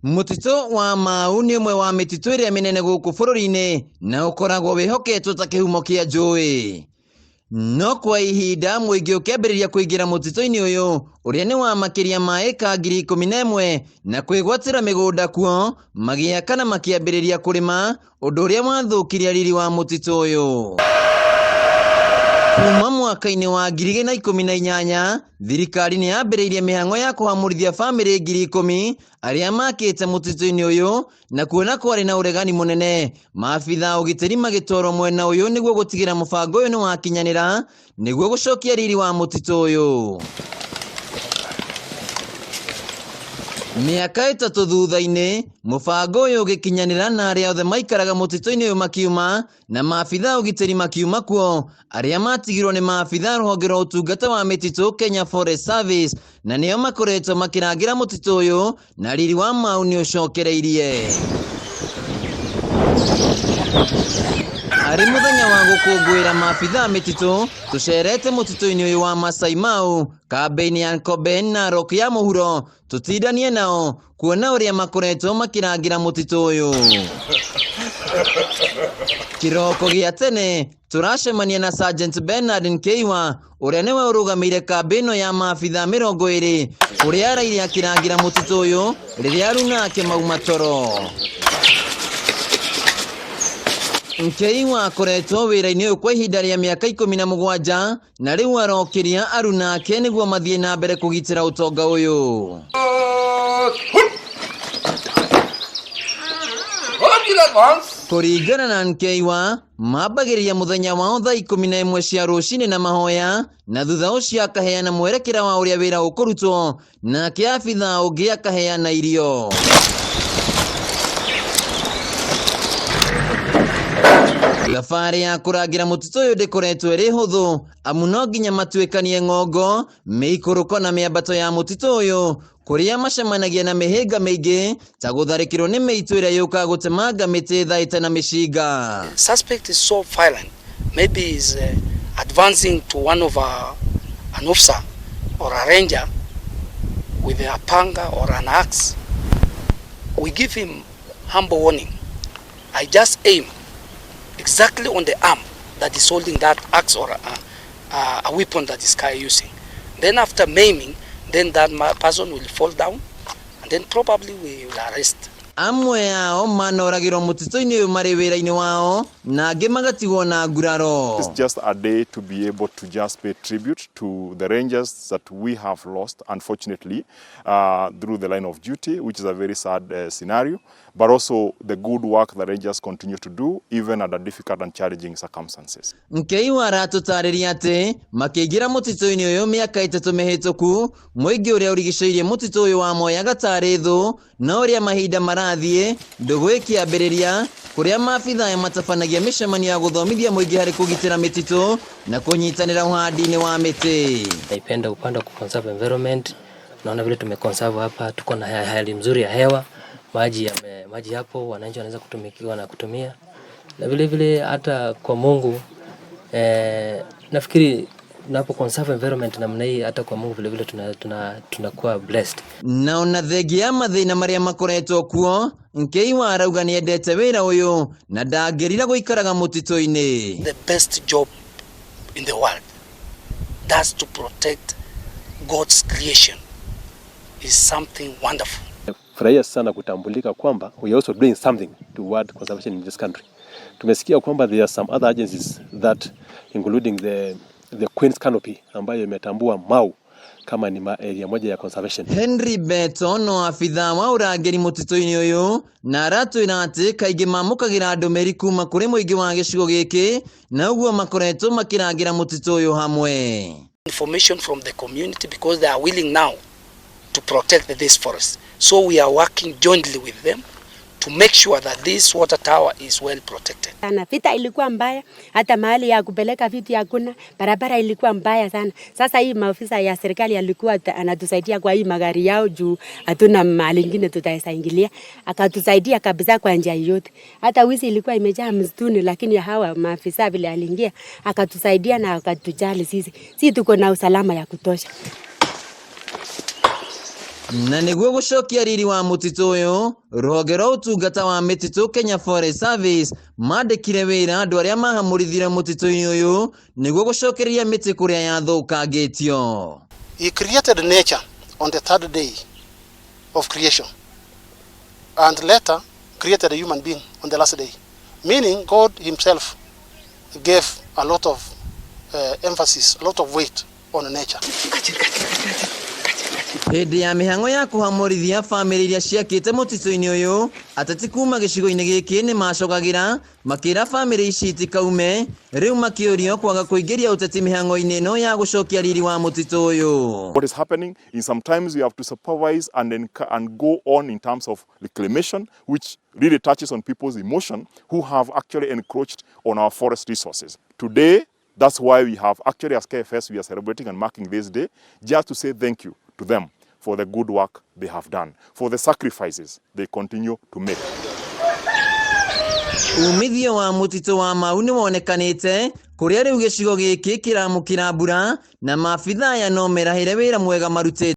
Mũtitũ wa Mau nĩ ũmwe wa mĩtitũ ĩrĩa mĩnene gũkũ bũrũri-inĩ na ũkoragwo wĩhoketwo ta kĩhumo kĩa njũĩ. No kwa ihinda mũingĩ ũkĩambĩrĩria kũingĩra mũtitũ-inĩ ũyũ ũrĩa nĩ wa makĩria ma ĩka 11,000 na kwĩgwatĩra mĩgũnda kuo, magĩaka na makĩambĩrĩria kũrĩma, ũndũ ũrĩa wathũkirie riri wa mũtitũ ũyũ. Kuma mwaka-inĩ wa 2018, thirikari nĩ yambĩrĩirie mĩhang'o ya kũhamũrithia bamĩrĩ 10,000 arĩa makĩte mũtitũ-inĩ ũyũ, na kuona kwarĩ na ũregani mũnene, maabitha a ũgitĩri magĩtwarwo mwena ũyũ nĩguo gũtigĩra mũbango ũyũ nĩ wakinyanĩra nĩguo gũcokia riri wa mũtitũ ũyũ. Mĩaka 3 thutha-inĩ, mũbango ũyũ ũgĩkinyanĩra na arĩa othe maikaraga mũtitũ-inĩ ũyũ makiuma, na maabitha a ũgitĩri makiuma kuo, arĩa matigirwo nĩ maabitha a rũhonge rwa ũtungata wa mĩtitũ Kenya Forest Service, na nĩo makoretwo makĩrangĩra mũtitũ ũyũ na riri wa Mau nĩ ũcokereirie. Arĩ mũthenya wa gũkũngũĩra maabitha a mĩtitũ, tũcerete mũtitũ-inĩ ũyũ wa Masai Mau, kambĩ-inĩ ya Nkobe na Narok ya mũhuro, tũtindanie nao kuona ũrĩa makoretwo makĩrangĩra mũtitũ ũyũ. Kĩroko gĩa tene tũracemania na Sergeant Bernard Nkeiwa ũrĩa nĩwe ũrũgamĩire kambĩ ĩno ya maabitha 20 kũrĩa araire akĩrangĩra mũtitũ ũyũ rĩrĩa aruna ake mauma toro. Nkeiwa akoretwo wĩra-inĩ ũyũ kwa ihinda rĩa mĩaka 17 na rĩu arokĩria aruna ake nĩguo mathiĩ na mbere kũgitĩra ũtonga ũyũ. Kũringana na Nkeiwa, mambagĩrĩria mũthenya wao thaa 11 cia rũcinĩ na mahoya, na thutha ũcio akaheana mwerekera wa ũrĩa wĩra ũkũrutwo, nake abitha ũngĩ akaheana irio. Thabarĩ ya kũrangĩra mũtitũ ũyũ ndĩkoretwo ĩrĩ hũthũ, amu no nginya matuĩkanie ng'ongo, mĩikũrũko na mĩambato ya mũtitũ ũyũ, kũrĩa macemanagia na mĩhĩnga mĩingĩ ta gũtharĩkĩrwo nĩ mĩitũ ĩrĩa yũkaga gũtemanga mĩtĩ thaĩte na mĩcinga. Suspect is so violent, maybe is advancing to one of an officer or a ranger with a panga or an axe. We give him humble warning. I just aim exactly on the arm that is holding that axe or a weapon that this guy using. Then after maiming, then that person will fall down, and then probably we will arrest. Amwe ao manoragĩrwo mũtitũ-inĩ ũyũ marĩ wĩra-inĩ wao, na angĩ magatigwo na nguraro. It's just a day to be able to just pay tribute to the rangers that we have lost, unfortunately, through the line of duty, which is a very sad scenario, but also the good work the rangers continue to do, even under difficult and challenging circumstances. Nkeiwa aratũtarĩria atĩ makĩingĩra mũtitũ-inĩ ũyũ mĩaka 3 mĩhĩtũku, mũingĩ ũrĩa ũrigicĩirie mũtitũ ũyũ wa moyaga tarĩ thũ, no ũrĩa mahinda marathiĩ ndũgũ ĩkĩambĩrĩria, kũrĩa maabitha aya matabanagia mĩcemanio ya gũthomithia mũingĩ harĩ kũgitĩra mĩtitũ na kũnyitanĩra ũhandi-inĩ wa mĩtĩ. Naipenda upande wa kuconserve environment. Naona vile tumeconserve hapa, tuko na hali mzuri ya hewa, maji hapo wananchi wanaweza kutumikiwa na kutumia. Na vile vile hata kwa Mungu, nafikiri tunapo conserve environment namna hii, hata kwa Mungu vile vile tunakuwa blessed. Na ona thengia ya mathĩna marĩa makoretwo kuo, Nkeiwa arauga nĩendete wĩra ũyũ na ndangĩrira gũikaraga mũtitũ-inĩ. The best job in the world, that's to protect God's creation, is something wonderful. Furahia sana kutambulika kwamba we are also doing something toward conservation in this country. Tumesikia kwamba there are some other agencies that including the Queen's Canopy ambayo imetambua Mau kama ni area moja ya conservation. Henry Beto no abitha wa ũrangĩri mũtitũ-inĩ ũyũ na aratwĩra atĩ kaingĩ mamũkagĩra ndũmĩrĩri kuma kũrĩ mũingĩ wa gĩcigo gĩkĩ na ũguo makoretwo makĩrangĩra mũtitũ ũyũ hamwe. Information from the community because they are willing now to protect this forest. So we are working jointly with them to make sure that this water tower is well protected. Sana. Vita ilikuwa mbaya, hata mahali ya kupeleka vitu hakuna, barabara ilikuwa mbaya sana. Sasa hii maofisa ya serikali alikuwa anatusaidia kwa hii magari yao juu hatuna mahali ingine tutaweza ingilia. Akatusaidia kabisa kwa njia yote. Hata wizi ilikuwa imejaa msituni, lakini hawa maafisa vile aliingia akatusaidia na akatujali sisi. Sisi tuko na usalama ya kutosha. Na nĩguo gũcokia riri wa mũtitũ ũyũ, rũhonge rwa ũtungata wa mĩtitũ Kenya Forest Service mandĩkire wĩra andũ arĩa mahamũrithire mũtitũ-inĩ ũyũ nĩguo gũcokereria mĩtĩ kũrĩa yathũkangĩtio. He created nature on the third day of creation and later created a human being on the last day. Meaning God himself gave a lot of emphasis, a lot of weight on nature. Hĩndĩ ya mĩhang'o ya kũhamũrithia bamĩrĩ iria ciakĩte mũtitũ-inĩ ũyũ, ateti kuma gĩcigo-inĩ gĩkĩ nĩ macogagĩra makĩra bamĩrĩ ici itikaume, rĩu makĩũrio kwaga kũingĩria ũteti mĩhang'o-inĩ ĩno ya gũcokia riri wa mũtitũ ũyũ. What is happening is sometimes you have to supervise and go on in terms of reclamation, which really touches on people's emotion who have actually encroached on our forest resources. Today, that's why we have actually, as KFS, we are celebrating and marking this day just to say thank you to them for the good work they have done, for the sacrifices they continue to make. Umithio wa mũtitũ wa Mau nĩ wonekanĩte kũrĩa rĩu gĩcigo gĩkĩ kĩramũkĩra mbura na maabitha aya no merahĩre wĩra mwega marutĩte.